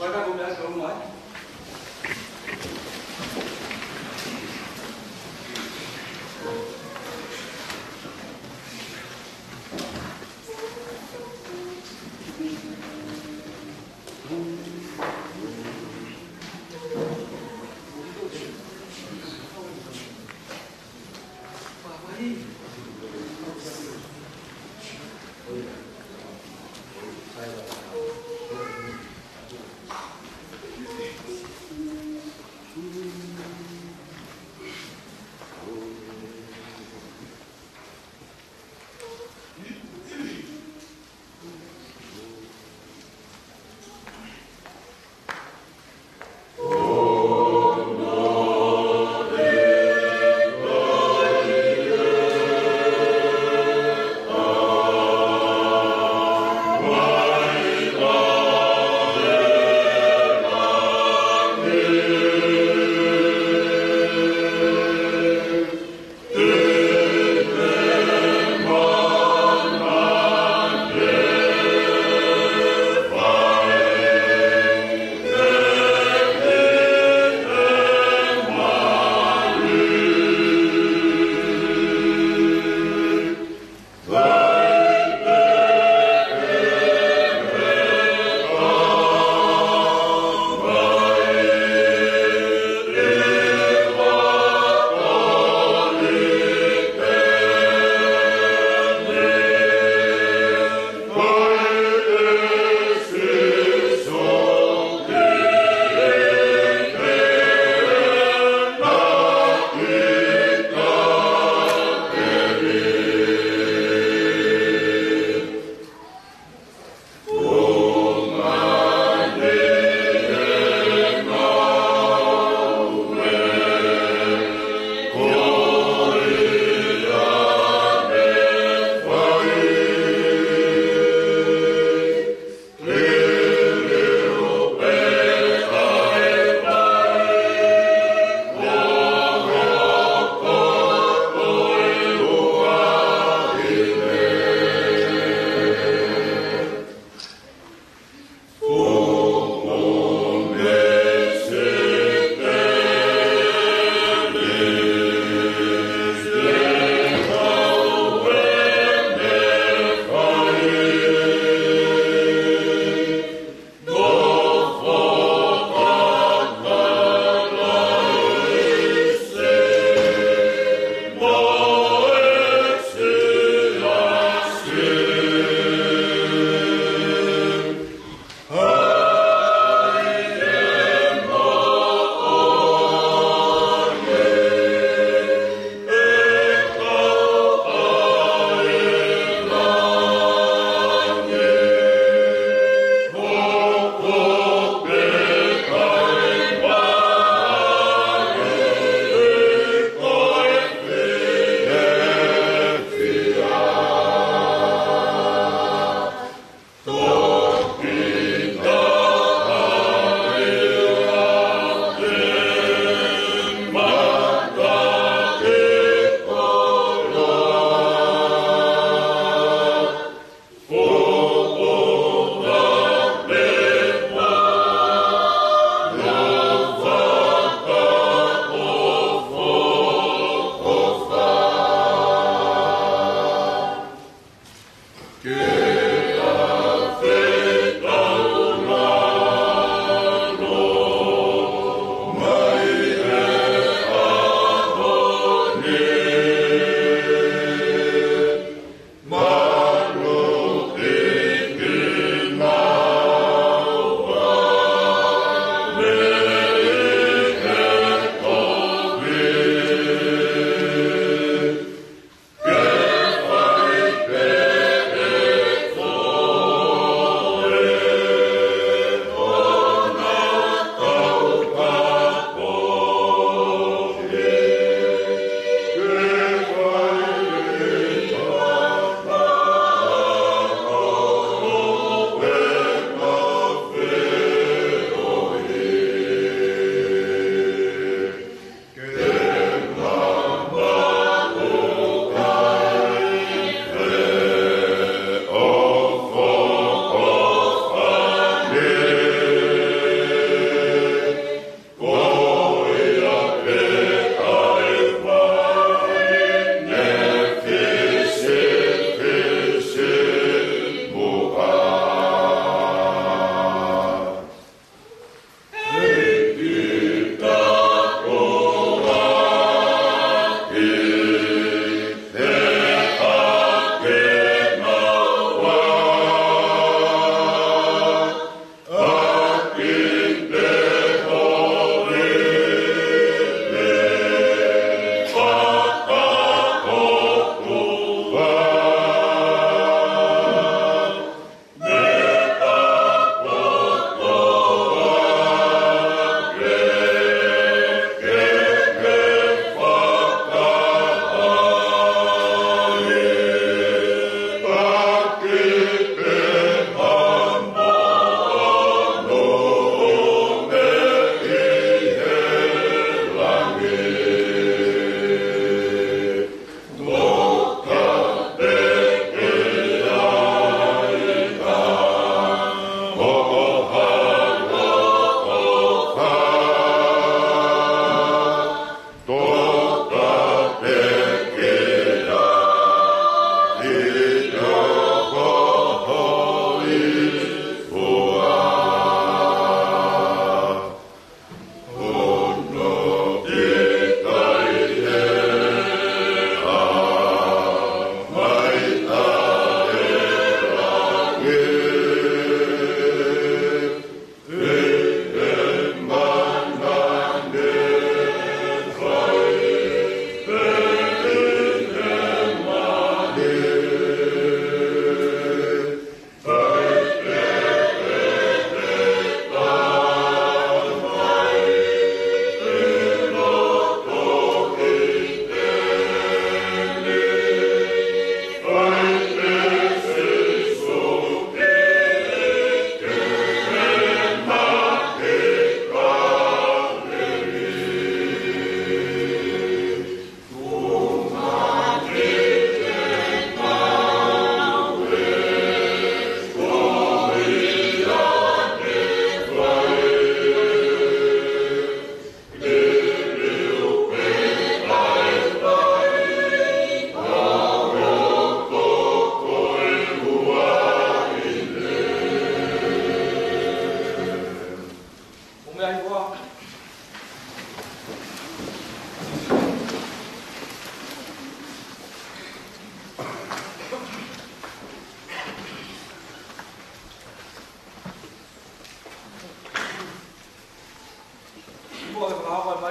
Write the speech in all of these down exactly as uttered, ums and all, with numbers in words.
Ko e taku meʻa ke ʻomai.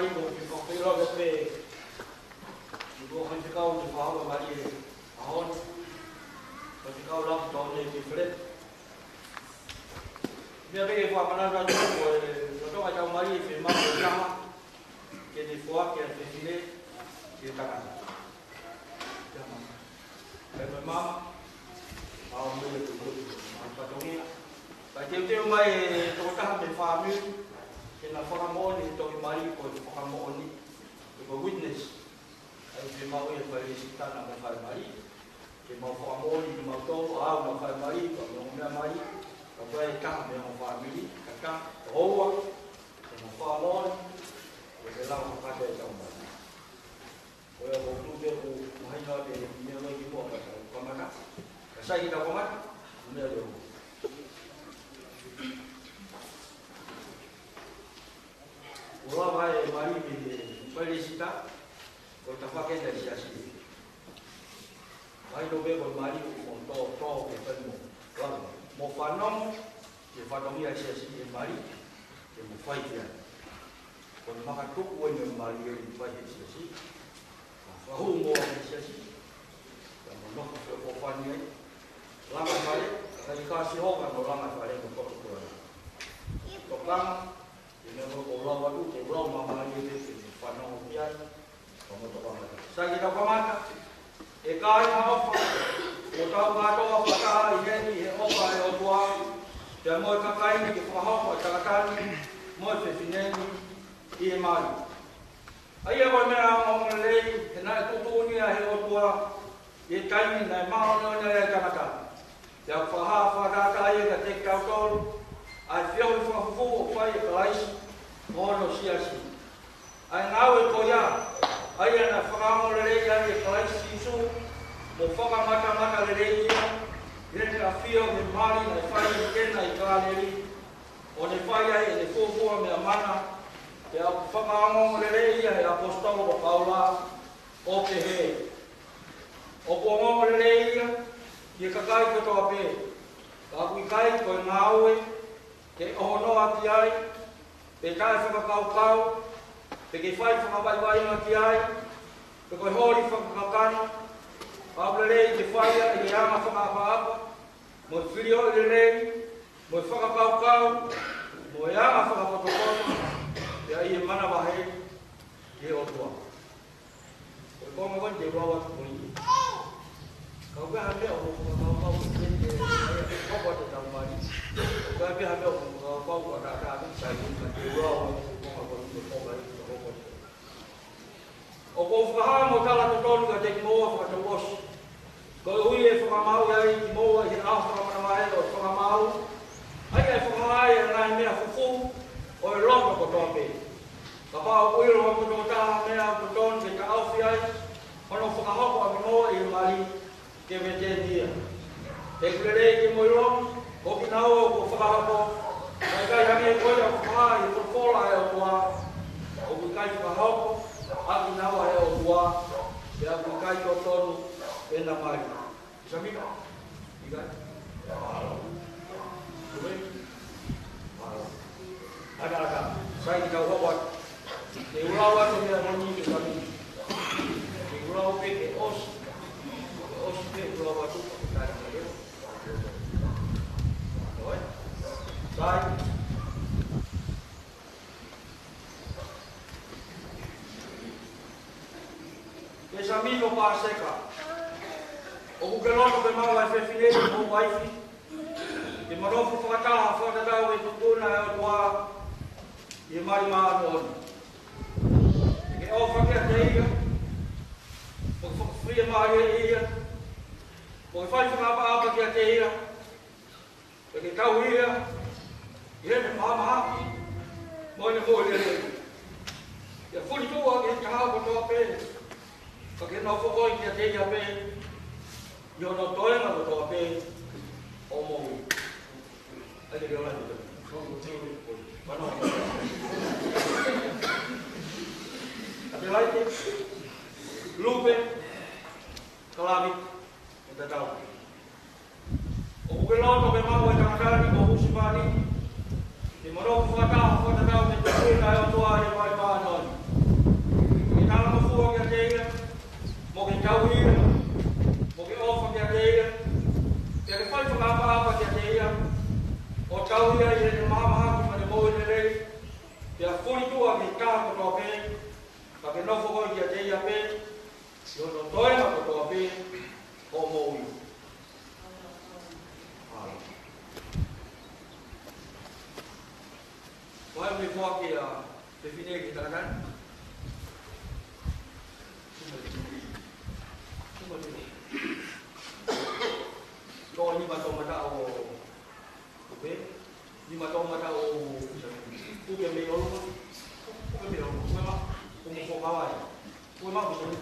Ko e kiʻi fakafeʻiloaki pē ki he kau faifekau ʻi he fakahoko mali he ʻaho ni. Ko e faifekau Lātū Tone Pifele. Meʻa pē ke fakamanatu atu ko e lolotonga ʻetau mali ʻe fiemaʻu ʻe he tama ke ne foaki ʻa e fefine ki he tangata. Ke mama. Kae mo e mama, ʻa e mele tuku, ʻa e fatongia. Kae teuteu mai e tokotaha mei he fāmili ke na fakamoʻoni e tohi mali ko e fakamoʻoni, ko e witness. ʻA ia ʻoku fiemaʻu ia ʻe he failēsita naʻa mau fai mali, ke mau fakamoʻoni kimautolu, ʻa ʻenau fai mali, ko ʻenau meʻa mali, ka ko e taha mei he ongo fāmili, ka ka, ko houa, ke mau fakamoʻoni, ko e lava hake ʻetau mali. Ko ia ʻoku ou tui pē ʻoku mahino atu e meʻa loi kimuʻa ka tau kamata. Ka sai ke tau kamata, meʻa loi. ʻOku lava e mali mei he failēsita, ko e tafaʻaki ʻa e siasi. Mahino pē ko e mali ʻoku mo tō, tō ke fai mo lava. Mo fanongo, ke fatongia e siasi e mali, ke mo fai ki ai. Ko e makatuʻu eni e mali ʻoku fai he siasi. Fakahū mo e siasi. Ka mo nofo feʻofoʻofani ai. Langa fale, ka ʻikai ko Sihova naʻa ne langa fale mo koto kula. Tokanga, ʻi he meʻa ko e lau atu, ke lau māmālie pē, ke fanongo ki ai. Sai ke tau kamata. ʻE kāinga ʻofa, ʻoku tau kātoa fakataha ʻi heni ʻi he ʻofa ʻa e ʻOtua, pea mo e kakai ni ke fakahoko ʻa e tangata ni mo e fefine ni ʻi he mali. ʻA ia ko e meʻa ongoongolelei, he naʻe tuʻutuʻuni ia ʻe he ʻOtua ʻi he taimi naʻe māʻoniʻoni ai ʻa e tangata. Pea ʻoku fakahā fakatātā ia kiate kitautolu ʻa e feohi fakafufū ʻoku fai ʻe Kalaisi mo hono siasi. ʻA e ngāue ko ia, ʻa ia naʻe fakaongoongolelei ai ʻe Kalaisi Sīsū, mo fakamatamatalelei ia, ʻi heʻene ʻafio ʻi he mali naʻe fai ʻe Kena ʻi Kāleli, ʻo ne fai ai ʻene fuofua meʻa mana, pea ʻoku fakaongoongolelei ia ʻe he ʻaposetolo ko Paula, ʻo pehē: ʻOku ongoongolelei ia ki he kakai kotoa pē, ka ʻoku ʻikai ko e ngāue ke ʻohonoa ki ai, pe taʻefakakaukau, pe ke fai fakavaivaiʻanga ki ai, pe ko e holi fakakakano, ka ʻoku lelei ke fai ia ʻi he anga fakaʻapaʻapa, mo e filioʻi lelei, mo e fakakaukau, mo e anga fakapotopoto, pea ʻi he manavahē ki he ʻOtua. Ko e konga ko eni te u lau atu ko eni. Ka ʻoku ʻi ai ha meʻa ʻoku mou fakakaukau ki ai, ke hoko atu ʻetau mali. ʻOku ʻi ai ha meʻa ʻoku mou fakakaukau ʻoku ʻatā atu, sai, ka te u lau atu ko e konga ko eni, ko e konga eni, ko e konga eni. ʻOku ou fakahā mo tala totonu kiate kimoua fakatouʻosi, koeʻuhi ʻe fakamāuʻi ai kimoua ʻi he ʻaho fakamanavahē ʻo e fakamaau, ʻa ia ʻe fakahā ai ʻa e ngaahi meʻa fufū ʻo e loto kotoa pē. Kapau ʻoku ʻilo ʻe hamou tokotaha ha meʻa ʻoku totonu ke taʻofi ai hono fakahoko ʻa kimoua ʻi he mali, ke vete ia. He ʻoku lelei ke mou ʻilo, ko kinaua kuo fakahoko, ʻoku ʻikai hangē ko ia ʻoku fakahā ʻi he folofola ʻa e ʻOtua, ʻoku ʻikai fakahoko ʻa kinaua ʻe he ʻOtua, pea ʻoku ʻikai totonu ʻena mali. Samika? ʻIkai? Mālō. Tume? Mālō. ʻAta, ʻata. Sai ke tau hoko atu. Te u lau atu meʻa ko eni ke kami. Te u lau pē ke ʻosi. Ke ʻosi pē u lau atu. Ke tali mai leo. ʻOi. Sai. Pēsami ʻo Pāseka. ʻOku ke loto ke maʻu ʻa e fefine ni mo e uaifi, ke mo nofo fakataha fakatatau ki he tuʻutuʻuni ʻa e ʻOtua ʻi he mali māʻoniʻoni. Ke ʻofa kiate ia, mo ke fakafiemālieʻi ia, mo ke fai fakaʻapaʻapa kiate ia, pea ke tauhi ia ʻi heʻene mahamahaki mo ʻene moʻui lelei. Pea fulituʻa ki he taha kotoa pē, ka ke nofo koe kiate ia pē ʻi hono toenga kotoa pē ʻo e moʻui. ʻAi ke leolani koe. Mano. Ate laite. Lupe. Kalami. ʻE tatau. ʻOku ke loto ke maʻu ʻa e tangata ni mo e husepāniti, ke mo nofo fakataha fakatatau ki he tuʻutuʻuni ʻa e ʻOtua ʻi he mali māʻoniʻoni. Ko hai ʻoku ne foaki ʻa e fefine ki he tangata ni? Ko e nima toʻomataʻu ʻo Kupe, nima toʻomataʻu ʻo Kupe mei ʻolunga, Kupe mei ʻolunga, Kupe ma, Kupe mo Fuakava ia. Kupe ma, Kupe ma.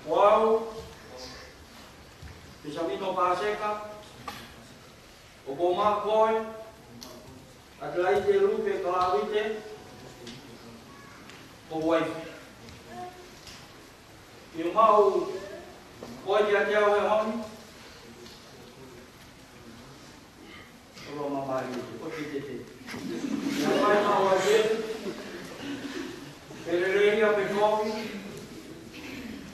Ko au, Pisamino Paseka, ʻoku ou maʻu koe, ʻAtelaite Lupe Kalavite, ko e uaifi. Ke u maʻu koe kiate au he ʻaho ni. ʻOlo mamali, ko e tete. Ke fai maʻu ai pē, pe lelei ia pe kovi,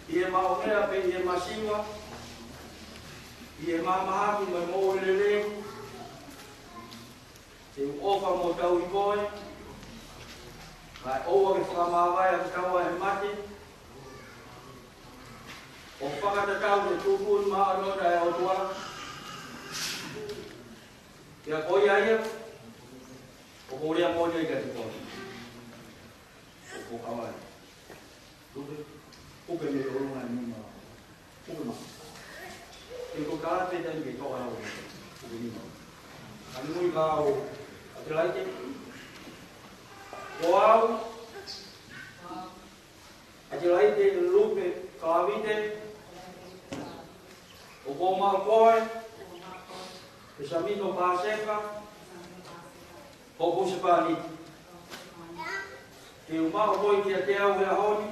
ʻi he maʻumeʻa pe ʻi he masiva, ʻi he mahamahaki mo e moʻui lelei, te u ʻofa mo tauhi koe, kae ʻoua ke fakamāvae ʻa e kitaua ʻe he mate, ʻo fakatatau ki he tuʻutuʻuni māʻoniʻoni ʻa e ʻOtua. Pea ko ia ia, ʻoku ou lea moʻoni ai kiate koe. ʻOku ou kavai. Kupe, Kupe mei ʻolunga nima. Kupe ma. Ke ko ka te tai ke toa au. Kupe nima. Ani mui ka au. ʻAtelaite. Ko au. ʻAtelaite Lupe Kalavite, ʻoku ou maʻu koe, Pisamino Paseka, hoku husepāniti. Ke u maʻu koe kiate au he ʻaho ni,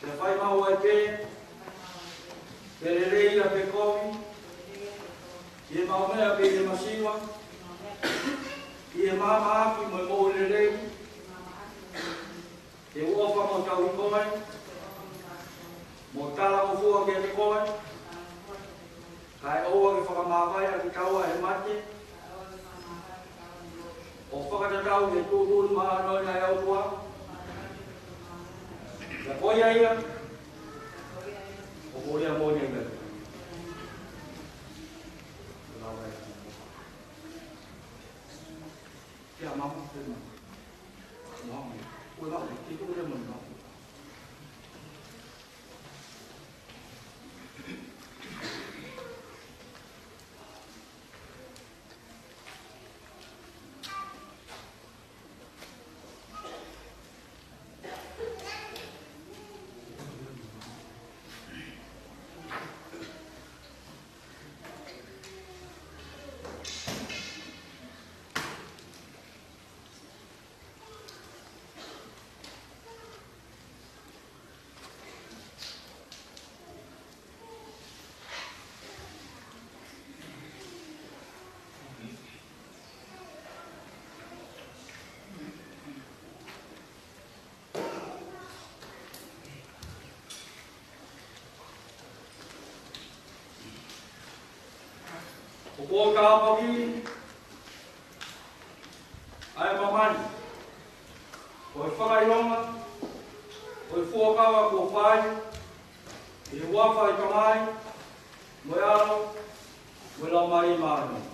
ke fai maʻu ai pē, pe lelei ia pe kovi, ʻi he maʻumeʻa pe ʻi he masiva, ʻi he mahamahaki mo e moʻui lelei, te u ʻofa mo tauhi koe, mo talangofua kiate koe, kae ʻoua ke fakamāvae ʻa kitaua ʻe he mate, ʻo fakatatau ki he tuʻutuʻuni māʻoniʻoni ʻa e ʻOtua. Pea ko ia ia, ʻoku ou lea moʻoni ai kiate koe. Kia mama, kia mama. Mama, ʻoua, ke tō lea mama. ʻOku ou tāpuakiʻi ʻa e māmani, ko e fakaʻilonga, ko e fuakava kuo fai, ʻi he huafa ʻo e Tamai, mo e ʻAlo, mo e Laumālie Māʻoniʻoni.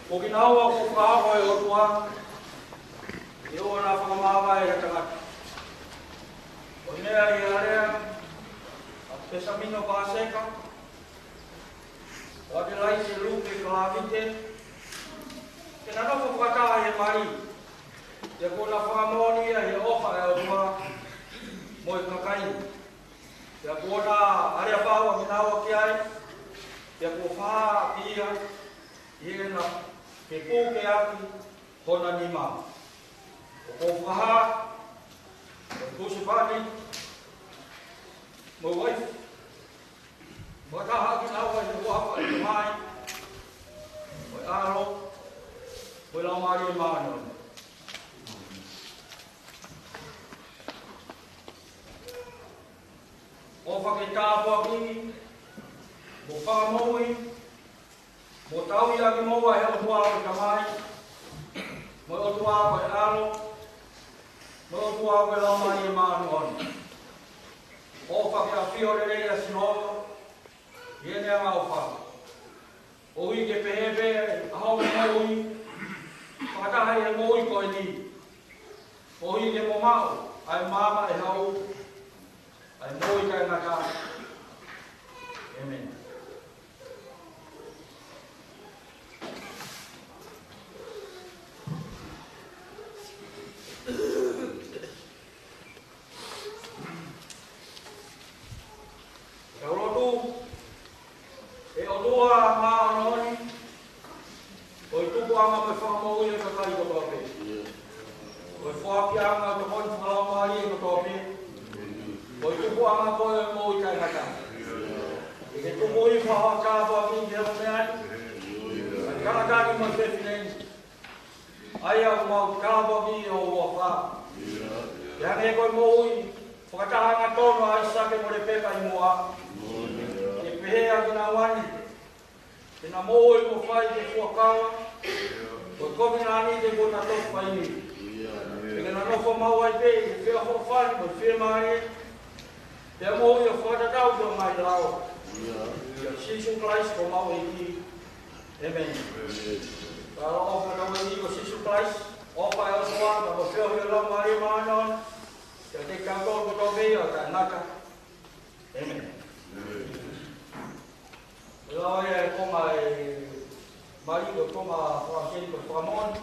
Ko kinaua kuo fakahoko ʻe he ʻOtua, ʻe ʻoua naʻa fakamāvae ʻe ha tangata. Ko e meʻa ʻi he alea, Pesamino Paseka, ʻo ʻAtelaite Lupe Kalāvite, ke na nofo fakataha he mali, pea kuo na fakamoʻoni ia ʻi he ʻofa ʻa e ʻOtua mo e kakai ni. Pea kuo na aleapaua kinaua ki ai, pea kuo fakahā ʻaki ia ʻi heʻena fepuke ʻaki hona nima. ʻOku ou fakahā, ko e husepāniti mo e uaifi, fakataha kinaua ʻi he huafa ʻo e Tamai, mo e ʻAlo, mo e Laumālie Māʻoniʻoni. ʻOfa ke tāpuakiʻi mo fakamoʻui mo tauhi ʻaki kimoua ʻe he ʻOtua ko e Tamai, mo e ʻOtua ko e ʻAlo, mo e ʻOtua ko e Laumālie Māʻoniʻoni. ʻOfa ke ʻafio lelei ʻa Sihova ʻi heʻene angaʻofa, koeʻuhi ke pehē pē ʻa hoʻo moʻui fakataha ʻi he moʻui ko eni, koeʻuhi ke mo maʻu ʻa e maama ʻe hau, ʻa e moʻui taʻengata. ʻĒmeni. Tau lotu. ʻE ʻOtua māʻoniʻoni, ko e tupuʻanga mo e fakamoʻui ʻo e kakai kotoa pē. Ko e foakiʻanga ʻo e tokoni fakalaumālie kotoa pē. Ko e tupuʻanga koe ʻo e moʻui taʻengata. ʻEke tuku hifo hoʻo tāpuaki ki he ʻomai ʻa e tangata ni mo e fefine ni, ʻa ia ʻoku mau tāpuakiʻi ʻi ho huafa. Ke hangē ko e moʻui fakataha hangatonu ʻa ʻAisake mo Lepeka ʻi muʻa, ke pehē ʻa kinaua ni, ke na moʻui mo fai ki he fuakava ʻo e kovinānite kuo na toki fai ni. Ke na nofo maʻu ai pē ʻi he feʻofoʻofani mo e fiemālie, pea moʻui ʻo fakatatau ki hoʻo ngaahi lao. ʻIa Sīsū Kalaisi ko homau ʻEiki. ʻĒmeni. Ka ʻofa ʻa hotau ʻEiki ko Sīsū Kalaisi, ʻofa ʻa e ʻOtua, pea mo e feohi ʻa e Laumālie Māʻoniʻoni, ʻiate kitautolu kotoa pē ʻo taʻengata. ʻĒmeni. ʻE lava ia e konga ʻe mali ko e konga fakaʻosi ko e fakamoʻoni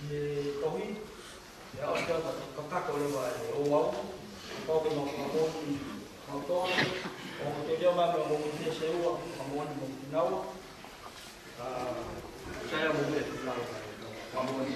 ʻi he tohi. ʻIa, ʻosi ʻa e kakato leva ʻe ouau. Kau ke mau fakamoʻoni mautolu. ʻOku te leo mai mo e moʻoni he seua, fakamoʻoni mo kinaua. ʻA, sai ʻa moʻoni e kinaua. Fakamoʻoni.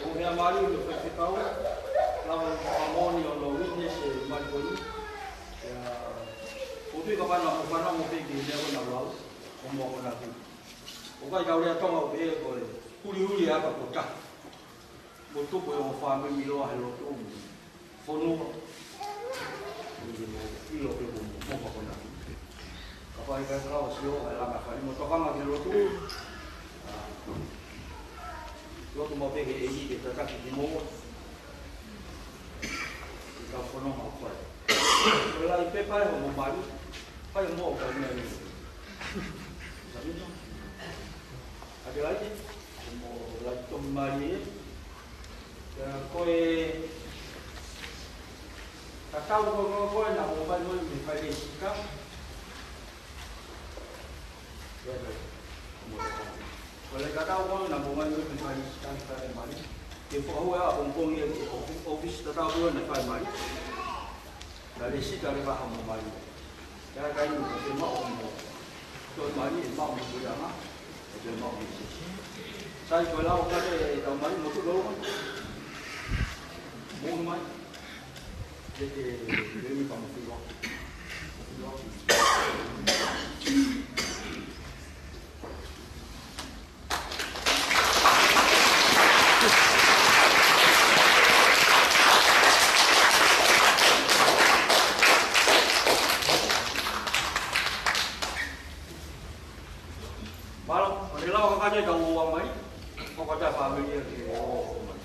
ʻO meʻa mālie ʻo faifekau, lava ʻo fakamoʻoni ʻo no witness e mali ko eni. Ia, ʻoku ou tui kapau naʻa mou fanongo pē ki he meʻa ko ē naʻa ku lau, ʻo mo ko na ku. ʻOku ʻikai ke u lea Tonga ʻo pehē ko e huliuli ʻa e aka ko tahi. Mo tupu e ongo fāmili ʻiloa he lotu mo e fonua. ʻIlo pē ko mo ko na. Kapau ʻe ʻikai ke lava ʻo sio, ʻe langa fai mo tokanga ki he lotu. ʻA, lotu mo pehē ʻe ʻi ke tataki ki mo. ʻI ka fono ma fai. Ko e lahi pepa ʻe hoʻomo mali. Fai mo ka mea ni. Sabino. ʻA ke lahi, mo lahi tohi mali ē. Ia ko e tatau ko ē ko ē naʻa mou mai mo e mei fai lēsisita. Ia, ia. Ko e tatau ko ē naʻa mou mai mo e mei fai lēsisita, fai mali. Ke fakahua ʻapongipongi ʻi he ʻōfisi tatau ko ē naʻe fai mali. Ka lēsisita leva hoʻomo mali. Ka ʻikai ke ke maʻu mo. Toe mali ʻe maʻu mo Puleʻanga. ʻE toe maʻu mo Sisi. Sai ko e lau ka te tau mali mo tu lolo. Mo mai. Te te te mi pa mo filo. Filo. Mālō, ʻo ne lau ka kate ka ua mai, ko kata fāmili ke o mai.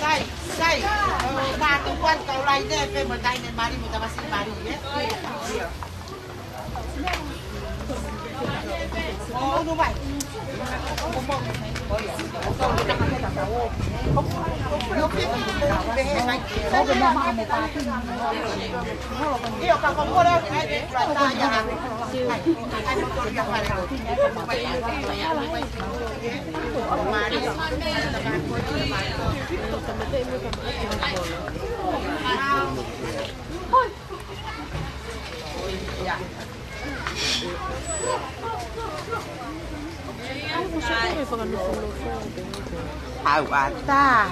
Sai, sai. Ka tu kuan kau lai ne pe mo tai ne mali mo tamasi mali, eh? Au ata.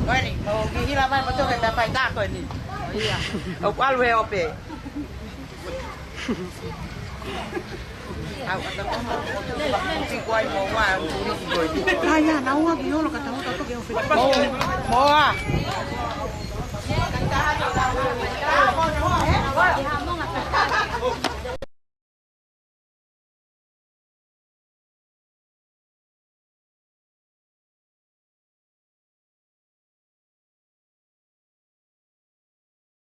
Ko eni, ʻo ki hila mai mo toke ta fai ta ko eni. Ia. ʻOku ʻalu he ope. Ai, ʻa, naua ki holo ka tau ka toke ofe. Moa. Moa.